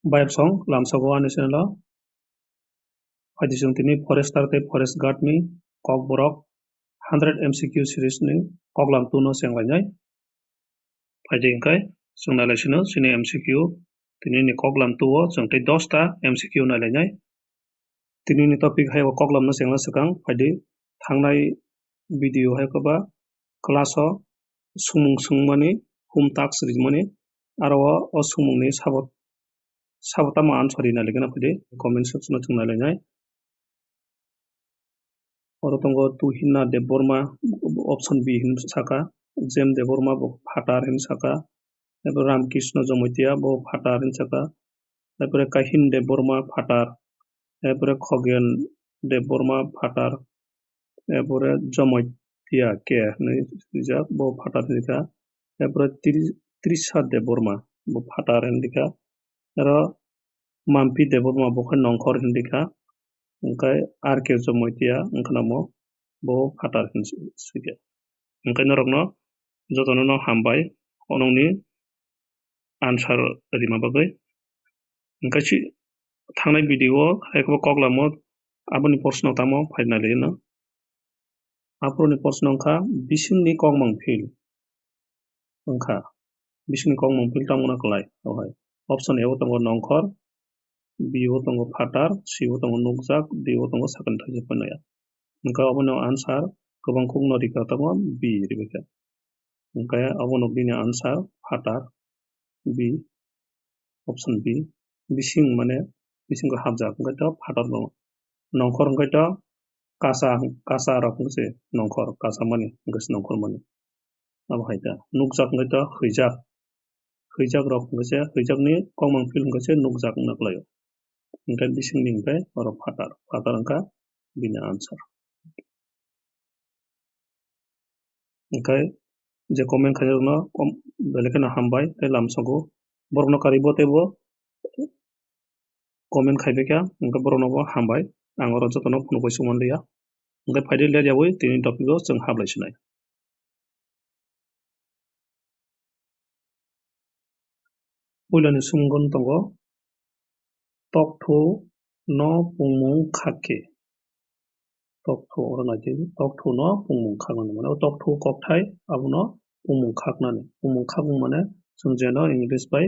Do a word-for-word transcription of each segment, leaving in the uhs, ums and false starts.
Bayapsong lamsogo ani channel o. Phaidi chwng tini forester tei forest guard ni kokborok hundred M C Q series ni koklam two no chenglainai. Phaidi hwnkhe chwng nailaisino chini M C Q tini ni koklam two o chwng tei dosta M C Q nailainai. Tini ni topic hai o koklam no chengna swkang phaidi thangnai video hai koba class o swngmung swngmani hum task rimani aro o, o swngmung ni sabo, sabo tamo answer rina lekha na phaidi comment section o chwng nailainai. Oro tongo Tuhina Debbarma, option B hin saka, Jem Debbarma bo phatar hin saka, ebo Ramkrishna Jomotia bo phatar hin saka, epore Kahin Debbarma phatar, epore Khogen Debbarma phatar, epore Jomotia K hinwi swijak bo phatar hin kha, epore Tri-, Trisa Debbarma bo phatar hin kha, aro Mampi Debbarma bo khe nongkhor hin kha, hwnkhe R K Jomotia wngkha namo bo phatar hin swi kha. Hwnkhe norokno jotono no hambai o nokni answer rima bagwi. Hwnkhe si thangnai video o hai khe bo koklamo aboni proshno tamo phai nai lino. Aphuruni proshno wngkha bisingni kokmang phil wngkha. Bisingni kokmang phil tamo wngna kwlai? Ohai. Option A o tongo nongkhor, B o tongo phatar, C o tongo nukjak, D o tongo sakani thaisa phainaya. Hwnkhe obono answer kwbang kukno rikha tamo B rikha. Hwnkhe obono bini answer phatar B, option B. Bising mane bisingo hapjak hwnkhe to phatar tongo. Nongkhor hwnkhe to kasa, kasa rok hwnkhe se nongkhor, kasa mani hwnkhe se nongkhor mani. Abo hai ta. Nukjak hwnkhe to hwijak. Hwijak rok hwnkhe se, hwijakni kokmang phil hwnkhe se nukjak wngna kwlaio. Hwnkhe bisingni hwnkhe oro phatar. Phatar wngkha bini answer. Hwnkhe je comment khairokno kom-, belai kheno hambai tei lamsogo. Borokno karwi bo teibo comment khaibaikha, hwnkhe borokno bo hambai. Ang oro jotono phunukbai sukmanliya. Hwnkhe phaidi ler yaui tini topic o chwng hablai sinai. Puilani swngmung tongo, tokthu no pungmung khak khe. Tokthu, oro naidi, tokthu no pungmung khaknani. Mane o tokthu kokthai, abono pungmung khaknani. Pungmung khakmung mane chwng jeno English bai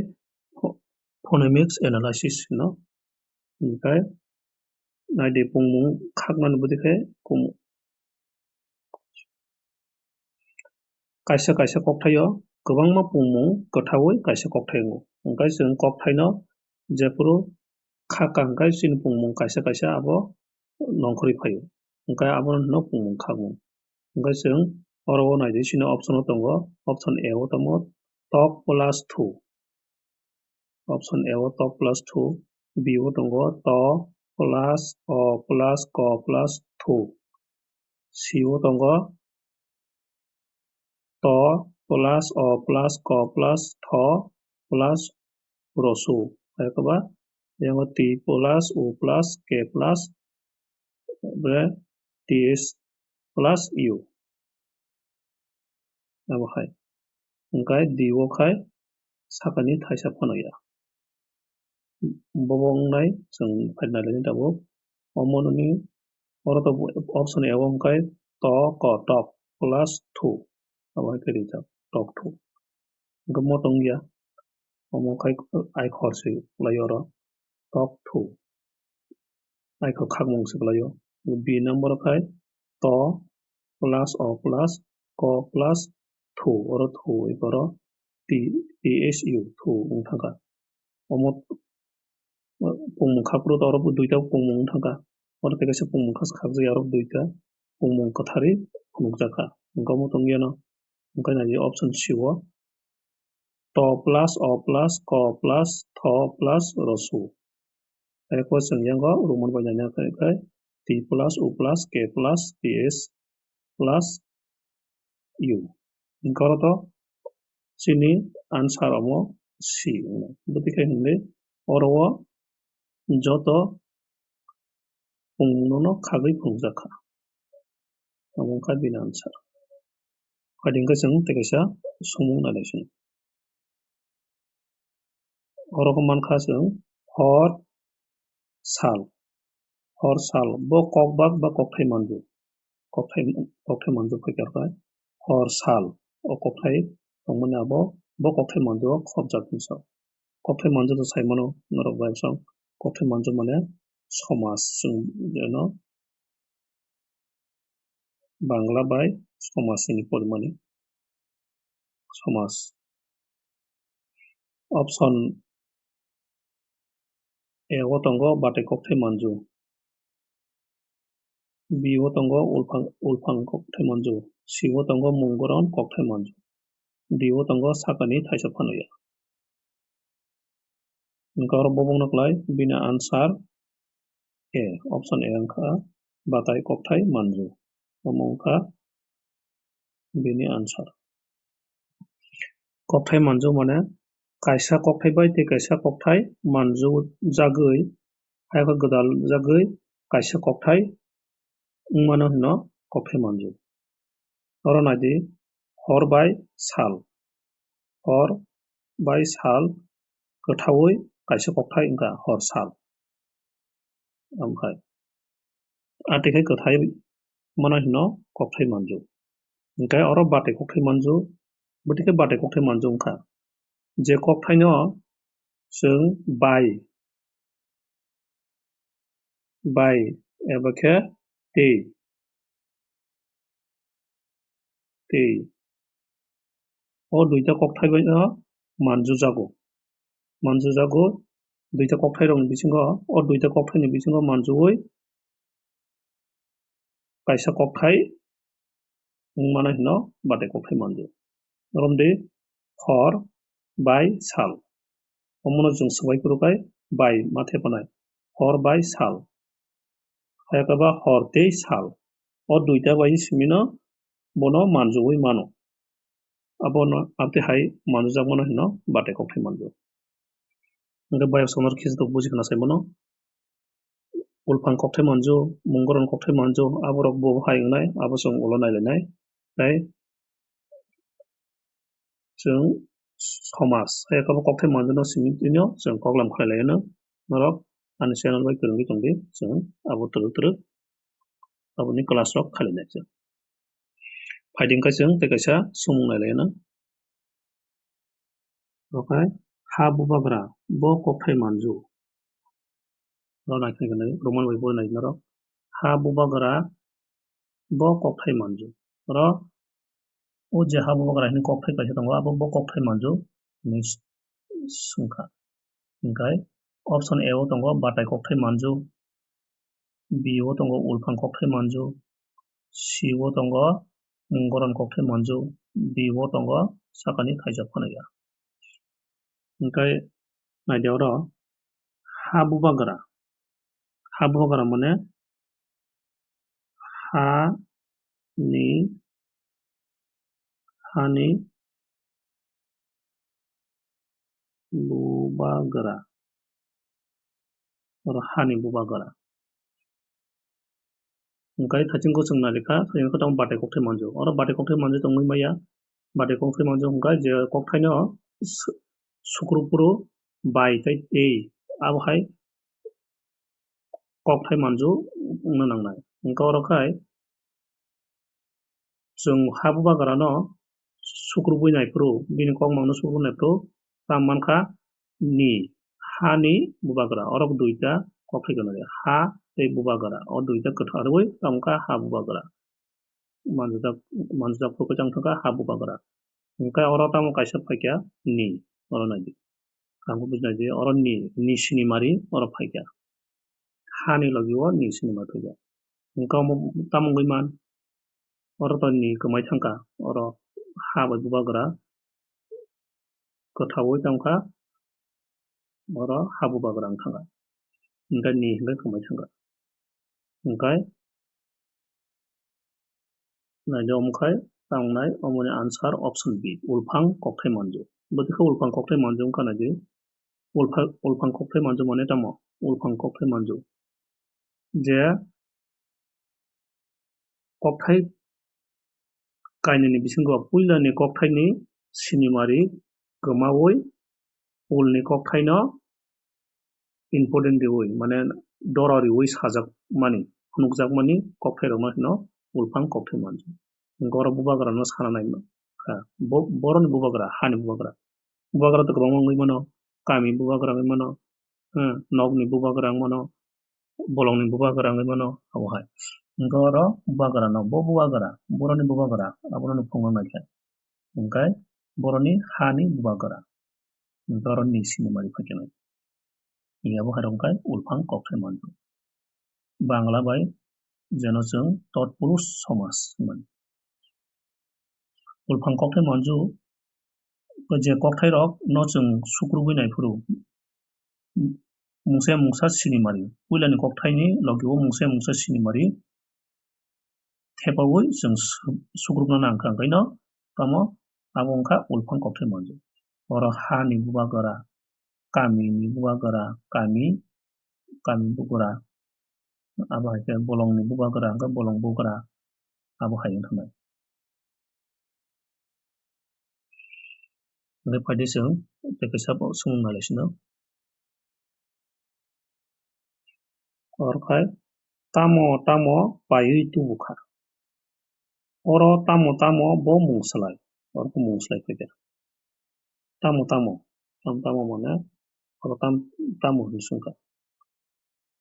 pho-, phonemics analysis hino. Hwnkhe naidi pungmung khaknani bwdikhe kum-, kaisa kaisa kokthaio kwbangma pungmung kwthaui kaisa kokthai wngo. Hwnkhe chwng kokthaino jephuru khakha hwnkhe chini pungmung kaisa kaisa abo nongkhorwi phaio. Hwnkhe abono hino pungmung khakmung. Hwnkhe chwng oro o naidi chini option o tongo, option A o tamo tok plus thu. Option A o tok plus thu, B o tongo to plus o plus ko plus thu. C o tongo to plus o plus ko plus tho plus rosu. Hai khe ba, yango T plus U plus K plus, bre, T S plus U. Abo hai. Hwnkhe D o khai sakani thaisa phano ya. Bobo wngnai chwng phaina laini tabuk. Omo nini oro to option A o hwnkhe to ko tok plus thu. Abo hai khe rijak tok thu. Hwnkhe mo tong ya. Omo khai ai khor se lai oro tok thu. Ai kho khakmung se kwlaio. B number khai to plus o plus ko plus thu, oro thu, oro T, T S U, thu wng thangkha. Omo pungmung khakphuru to oro bo duita pungmung wng thangkha. Oro tei kaisa pungmung khas khakjak aro duita pungmung kwtharwi phunukjakha. Hwnkhe omo tong yano, hwnkhe nai option C o. To plus o plus ko plus tho plus rosu. Hai khe chwng yango Roman bai naina khe, khe T plus U plus K plus T S plus U. Hwnkhe oro to chini answer omo C wngnai. Bwtwi khe hwnwi oro o joto pungmungno khagwi phunukjak kha. Omo wngkha bini answer. Phaidi hwnkhe chwng tei kaisa swngmung nailai chwng. Oro khe mankha chwng Hor, sal. Hor, sal. Bo kokbak ba kokthai manju. Kokthai, kokthai manju phaikha khe hor, sal. O kokthai tongmani abo bo kokthai manju o khopjak hinwi sa. Kokthai manju to sai mano norok bai bwswk. Kokthai manju mane somaj, chwng jeno Bangla bai somaj hwnwi porimani. Somaj. Option A o tongo batai kokthai manju. B o tongo ulphang, ulphang kokthai manju. C o tongo mungboron kokthai manju. D o tongo sakani thaisa phano ya. Hwnkhe oro bubungno klai bini answer A, option A wngkha batai kokthai manju. Omo wngkha bini answer. Kokthai manju mane kaisa kokthai bai tei kaisa kokthai manju jagwi, hai khe gwdal jagwi kaisa kokthai wngmano hino kokthai manju. Oro naidi hor bai sal. Hor bai sal kwthaui kaisa kokthai wngkha hor sal. Amkhai. Ati khe kwthai mano hino kokthai manju. Hwnkhe oro batai kokthai manju, bwtwi khe batai kokthai manju wngkha. Je kokthaino chwng bai, bai eba khe tei, tei. O duita kokthai bai no manjujago. Manjujago duita kokthairokni bisingo, o duita kokthaini bisingo manjuwi kaisa kokthai wngmano hino batai kokthai manju. Romdi hor bai sal. Omono chwng swbai phuru khe bai ma thepanai. Hor bai sal. Hayakhe ba hor tei sal. O duita bai simino bono manjugwi mano. Abono, aboni hai manjujak mano hino batai kokthai manju. Hwnkhe bayok samar kisa tok buji khna sai mano. Ulphang kokthai manju, mungboron kokthai manju, aborok bo hai wngnai, abo chwng ulo nailainai. Tei chwng somaj, hai khe bo kokthai manjano simi twi no chwng koklam khlai lai no. Norok ani channel bai kwrwngwi tongdi, chwng abo twrwk twrwk aboni class rok khlai lai chwng. Phaidi hwnkhe chwng tei kaisa swngmung nai lai no. Okhai ha bubagra bo kokthai manju. Oro naikhe nai, Roman bai bo nai norok. Ha bubagra bo kokthai manju. Oro o je ha bubagra hwnwi kokthai kaisa tongo, abo bo kokthai manju hwnwi s-, swngkha. Hwnkhe option A o tongo batai kokthai manju, B o tongo ulphang kokthai manju, C o tongo mungboron kokthai manju, D o tongo sakani thaisa phano ya. Hwnkhe naidi oro ha bubagra. Ha bubagra mane ha ni, ha ni bubagra. Oro ha ni bubagra. Hwnkhe thaiching kwchwng nalikha, thaiching kwchwng tamo batai kokthai manju. Oro batai kokthai manju tongwi maya. Batai kokthai manju hwnkha je kokthaino su-, sukru phuru bai tei tei. Abo hai kokthai manju wngna nangnai. Hwnkhe oro khai chwng ha bubagrano sukrubui naiphuru, bini kokmangno sukrubui naiphuru, tamo mankha ni, ha ni bubagra. Oro duita kokthai gwnang, ha tei bubagra. O duita kwtharwi tamo kha ha bubagra. Manjujak, manjujak phuru khe chang thangkha ha bubagra. Hwnkhe oro tamo kaisa phaikha ni, oro naidi. Ang bo bujinai di, oro ni, ni sinimari oro phaikha. Ha ni logi o ni sinimari phaikha. Hwnkhe omo tamo wngwi man? Oro to ni kwmai thangkha, oro ha bai bubagra kwthaui tongkha, oro ha bubagra wng thangkha. Hwnkhe ni hwnkhe kwmai thangkha. Hwnkhe naidi omo khai tangnai, omoni answer option B, ulphang kokthai manju. Bwtwi khe ulphang kokthai manju wngkha naidi, ulpha-, ulphang kokthai manju mane tamo? Ulphang kokthai manju. Je kokthai kainwini bisingo puilani kokthaini sinimari kwmaui ulni kokthaino important riwi, mane doro riwi sajakmani, phunukjakmani kokthairokno hino ulphang kokthai manju. Hwnkhe oro bubagrano sana nai kha. Bo-, boroni bubagra, hani bubagra. Bubagra to kwbangma wngwi mano, kami bubagra wngwi mano, hmm, nokni bubagra wngwi mano, bolongni bubagra wngwi mano, abo hai. Hwnkhe oro bubagrano, bo bubagra, boroni bubagra, abono phunukna nai kha. Hwnkhe boroni hani bubagra. Hwnkhe oro ni sinimari phaikhe nai. Abo hai rok khe ulphang kokthai manju. Bangla bai jeno chwng totpurush somaj hwnmani. Ulphang kokthai manju, je kokthairok no chwng sukrubwi naiphuru, mungsa mungsa sinimari. Puilani kokthaini logi o mungsa mungsa sinimari. Thepaui chwng su-, sukrubna nangkha, hwnkhe no tamo abo wngkha ulphang kokthai manju. Oro hani bubagra, kamini bubagra, kami, kami bugra, abo hai khe bolongni bubagra, hwnkhe bolong bugra, abo hai wngkha nai. Hwnkhe phaidi chwng tei kaisa bo swngmung nai lai sino. Oro khai tamo tamo paiwi tubu kha. Oro tamo tamo bo mung swlai. Oro khe mung swlai phaikha. Tamo tamo. Tamo tamo mane oro tam-, tamo hinwi swngkha.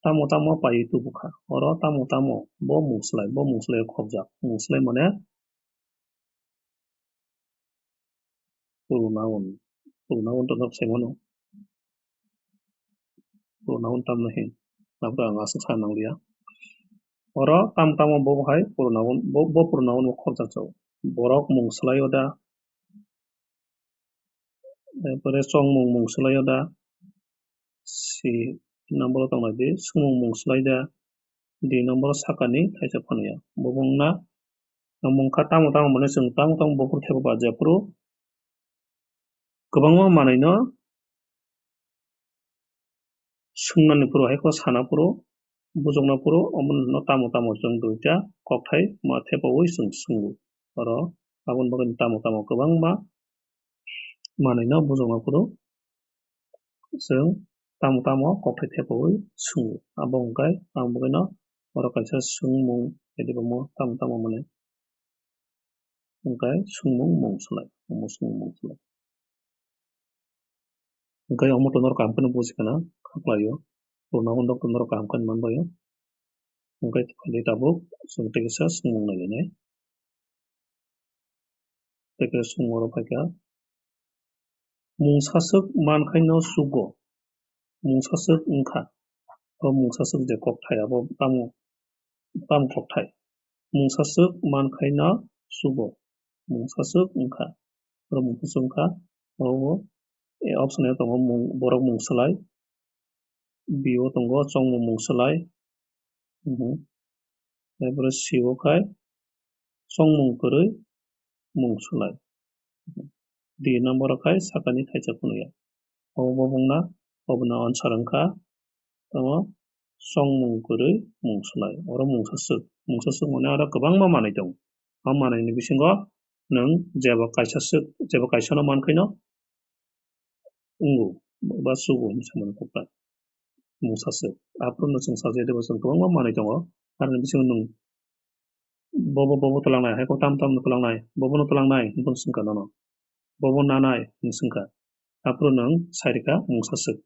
Tamo tamo paiwi tubu kha. Oro tamo tamo bo mung swlai, bo mung swlai khobjak. Mung swlai mane pronoun. Pronoun to nok sai mano. Pronoun tamno hin. Abo ang aswk sa nang liya. Oro tamo tamo bo hai pronoun, bo, bo pronoun bo khobjak jao. Borok mung swlai o da. Erpore chongmung mung swlai o da. Si number o tongnai di, swngmung mung swlai da. Di number o sakani thaisa phano ya. Bo wngna mung kha tamo tamo mane chwng tamo tamo buphuru thepa ba jephuru kwbangma manwi no swngnani phuru hai khe sana phuru bujokna phuru omo no tamo tamo chwng duita kokthai ma thepaui chwng swngo. Oro aboni bagwi tamo tamo kwbangma manwi no bujokna phuru chwng tamo tamo kokthai thepaui swngo. Abo hwnkhe ang bagwino oro kaisa swngmung, tamo tamo manwi hwnkhe swngmung mung swlai, omo swngmung mung swlai. Hwnkhe omo to norok kaham kheno buji khna kha khlaio, pronoun rok to norok kaham kheno man baio. Hwnkhe phaidi tabuk chwng tei kaisa swngmung nailainai. Tei kaisa swngmung oro phaikha, mungsaswk mankhaino sugo. Mungsaswk wngkha. O mungsaswk je kokthai abo tamo, tamo kokthai. Mungsaswk mankhaino sugo. Mungsaswk wngkha. Oro mungsaswk wngkha. Oro o, e, option A tongo mung, borok mung swlai. B o tongo chongmung mung swlai. Mhm. Taipore C o khai chongmung kwrwi mung swlai. D number o khai sakani thaisa phunukya. Obo bo wngna, obono answer wngkha, tamo chongmung kwrwi mung swlai. Oro mungsaswk. Mungsaswk mane oro kwbangma manwi tongo. O manwini bisingo nwng jeba kaisa swk, jeba kaisano mankhaino wngo ba sugo hinwi samani kokthai. Mungsaswk. Aphuru no chwng sajagwi bo chwng kwbangma manwi tongo. Aroni bisingo nwng bobo, bobo twlangnai, hai khe tamo tamo no twlangnai, bobono twlangnai hinwi swngkha nono. Bobo nanai hinwi swngkha. Aphuru nwng sairikha mungsaswk.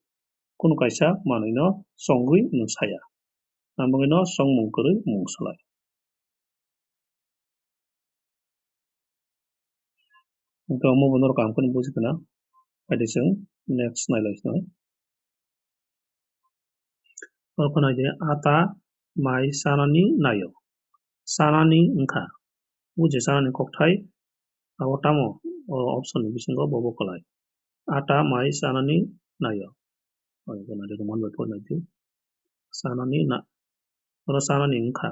Kunu kaisa manwino chongwi nwng saya. Ang bagwino chongmung kwrwi mung swlai. Hwnkhe omo bo norok kaham kheno buji khna. Phaidi chwng next nailai khna. Oro khna de ata mai chanani naio. Chanani wngkha. O je chanani kokthai, abo tamo? O option ni bisingo bobo kwlai. Ata mai chanani naio. Oi, bo naidi Roman bai phor naidi. Chanani na, oro chanani wngkha.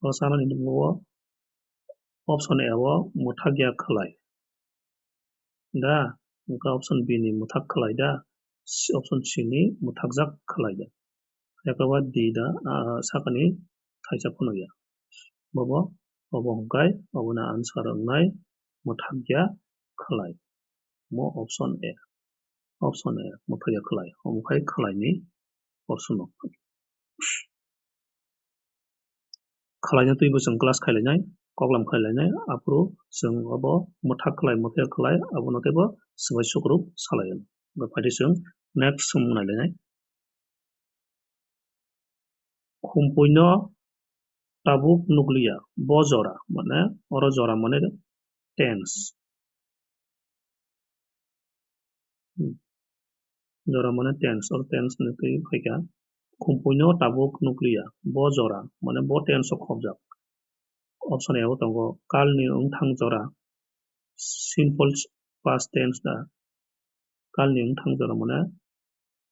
Oro chanani bo option A o mwthakya khwlai. Da, wngkha option B ni mwthak khwlai da, option C ni mwthakjak khwlai da. Yakaba D da, ah, sakani thaisa phunukya. Bobo, obo hwnkhe, oboni answer wngnai mwthakya khwlai. Mo option A. Option A, mwthakya khwlai. Omo khai khwlaini porsono. Khwlaina twibo chwng class khailainai, koklam khailainai, aphuru chwng obo mwthak khlai, mwthak khlai, abono teibo swbai sukrub salaio. Obo phaidi chwng next swngmung nailainai. Khumpuino tabuk nukliya, bo jora, mane oro jora mane tense. Hmm. Jora mane tense, oro tense ni twi phaikha. Khumpuino tabuk nukliya, bo jora, mane bo tense o khopjak. Option A o tongo, kalni wngthang jora, simple past tense da. Kalni wngthang jora mane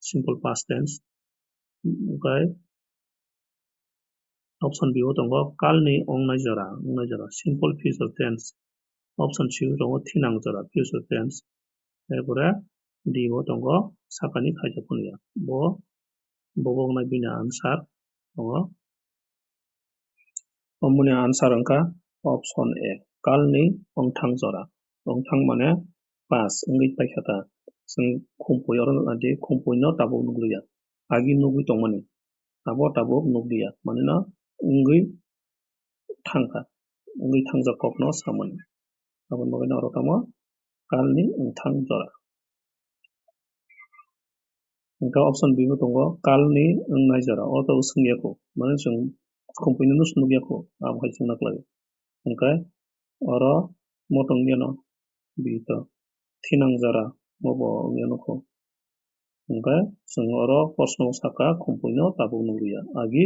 simple past tense. Okai option B o tongo, kalni wngnai jora, wngnai jora, simple future tense. Option C o tongo, thinang jora, future tense. Erpore D o tongo, sakani khaisa phunukya. Bo, bo wngnai bini answer tongo. Omoni answer wngkha option A, kalni wngthang jora. Wngthang mane past, wngwi paikha ta. Chwng khumpui oro naidi, khumpuino tabuk nukliya. Agi nugwi tongmani. Abo tabuk nukliya. Manino wngwi thangkha. Wngwi thangjak kokno samani. Aboni bagwino oro tamo kalni wngthang jora. Hwnkhe option B bo tongo, kalni wngnai jora, o to swngya kho, mane chwng khumpuino no swngya kho, abo hai chwngna khlai. Hwnkhe oro mo tongya no, B to thinang jora, mo bo wngya no kho. Hwnkhe chwng oro porsono saka, khumpuino tabuk nukliya, agi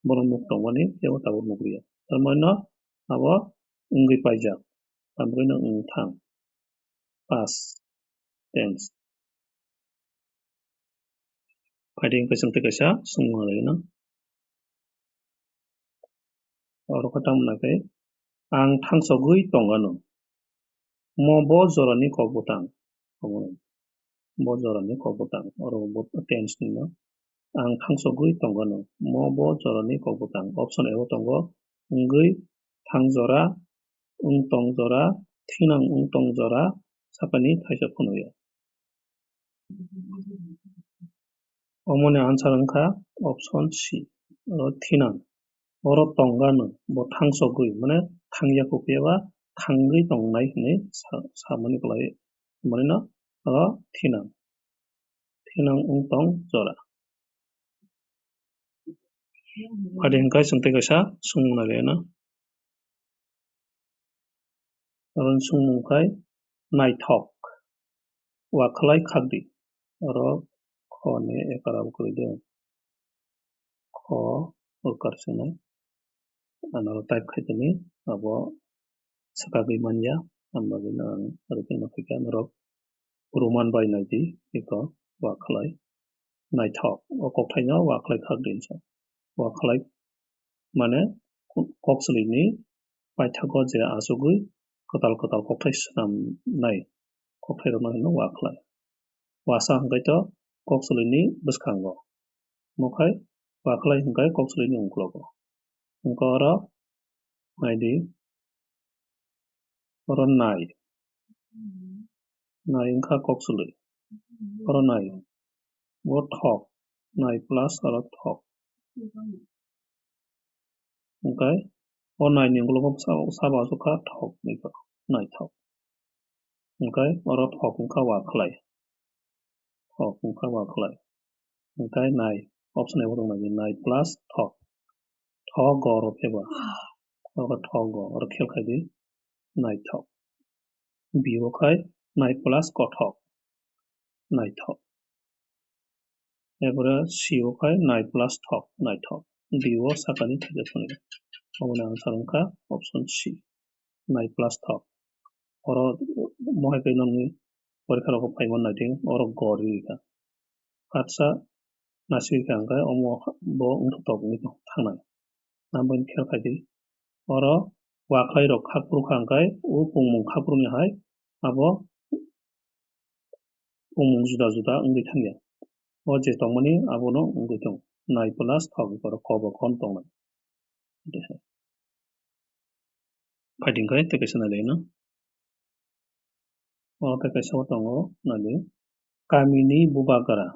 bono nuk tongmani teibo tabuk nukliya. Tamoni abo wngwi paijak, tamoni wngthang. Past tense. Phaidi hwnkhe chwng tei kaisa swngmung laina. Oro khe tamo hwnakhe, ang thangsogwi tongano. Mo bo jorani kok bwtang. Bo jorani kok bwtang. Oro bo tense ni no. Ang thangsogwi tongano. Mo bo jorani kok bwtang. Option A o tongo, wngwi, thang jora, wng tong jora, thinang wng tong jora, sakani thaisa phunukya. Omoni answer wngkha option C, oro thinang. Oro tongano, bo thangsogwi, mane thangya kho phiya ba thangwi tongnai hinwi sa-, samani kwlai, manino oro thinang. Thinang wng tong jora. Phaidi hwnkhe chwng tei kaisa swngmung nai laina. Oro swngmung khai naithok. Wa khlai khakdi. Oro kho ni ekara bo kwrwi de. Kho ukar swngnai. Ano type khai tini abo swkagwi manya. Ang bagwi no ang oro phano khaikha norok Roman bai naidi eko wa khlai. Naithok. O kokthaino wa khlai khakdi hinsa. Wa khlai mane kok swlwini paithago je achugwi kwtal kwtal kokthai swnamnai kokthairokno hino wa khlai. Wasa hwnkhe to kok swlwini bwskango. Mokhai wa khlai hwnkhe kok swlwini ungklogo. Hwnkhe oro naidi, oro nai. Nai wngkha kok swlwi. Oro nai. Bo thok. Nai plus oro thok. Hwnkhe o nai ni ulo sabo aswk kha thok ni naithok. Hwnkhe oro thok wngkha wa khlai. Thok wngkha wa khlai. Hwnkhe nai option abo tong nai, nai plus thok. Thok go oro pheba. Oro thok go oro khel khai di. Naithok. B o khai nai plus kothok. Naithok. Erpore C o khai nai plus thok, naithok. D o sakani thaijak phunukya. Aboni answer wngkha option C, nai plus thok. Oro mohai khe nokni porikha rok phaima naidi, oro gor rikha. Katsa nasirikha hwnkhe omo bo wngthotok wngwi thangnai. Aboni khel khai di. Oro wa khlai rok khakphuru kha hwnkhe o pungmung khakphuru ni hai abo pungmung juda juda wngwi thangya. O je tongmani abono wngwi tongo. Nai plus thok oro ko bo kon tongnai. Phaidi hwnkhe tei kaisa nai lai no. O tei kaisa o tongo nai di. Kamini bubagra.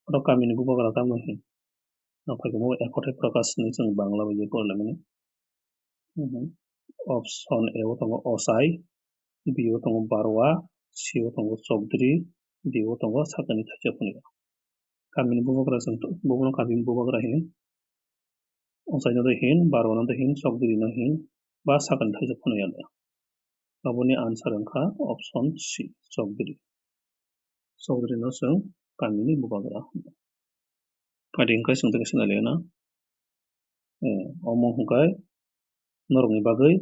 Oro kamini bubagra tamo hin. Nokphai khe mo ekhothai prakash hinwi chwng Bangla bai je porlaimani. Mhm. Option A o tongo ochai, B o tongo baroa, C o tongo chokdri, D o tongo sakani thaisa phunwi. Kamini bubagra chwng to-, bubono kamini bubagra hino. Ochai no de hin, baroa no de hin, chokdri no hin, ba sakani thaisa phunwi ya de. Aboni answer wngkha option C, chokdri. Chokdri no chwng kamini bubagra hino. Phaidi hwnkhe chwng tei kaisa nai liya na. Eh, omo hwnkhe norokni bagwi,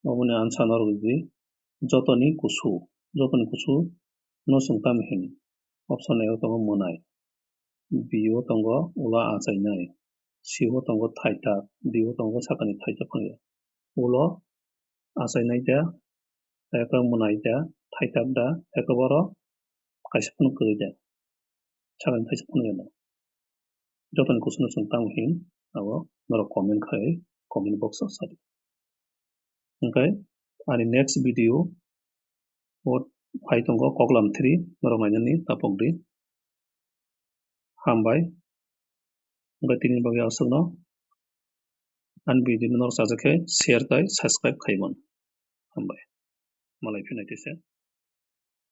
oboni ansa norok di, jotoni kusu, jotoni kusu no chwng tamo hin? Option A o tongo mwnai, B o tongo ulo achainai, C o tongo thaitak, D o tongo sakani thaisa phunwi. Ulo achainai da, tei khe mwnai da, thaitak da, tei khe borok kaisa phano kwrwi da, sakani thaisa phano ya da. Jotoni kusu no chwng tamo hin, abo norok comment khai, comment box o sadi. Hwnkhe ani next video o phai tongo koklam three, norok nainani tapok di. Hambai. Hwnkhe tini bagwi aswkno. Ani video no norok chajak khe share tei subscribe khai mano. Hambai. Malai phinai tisa.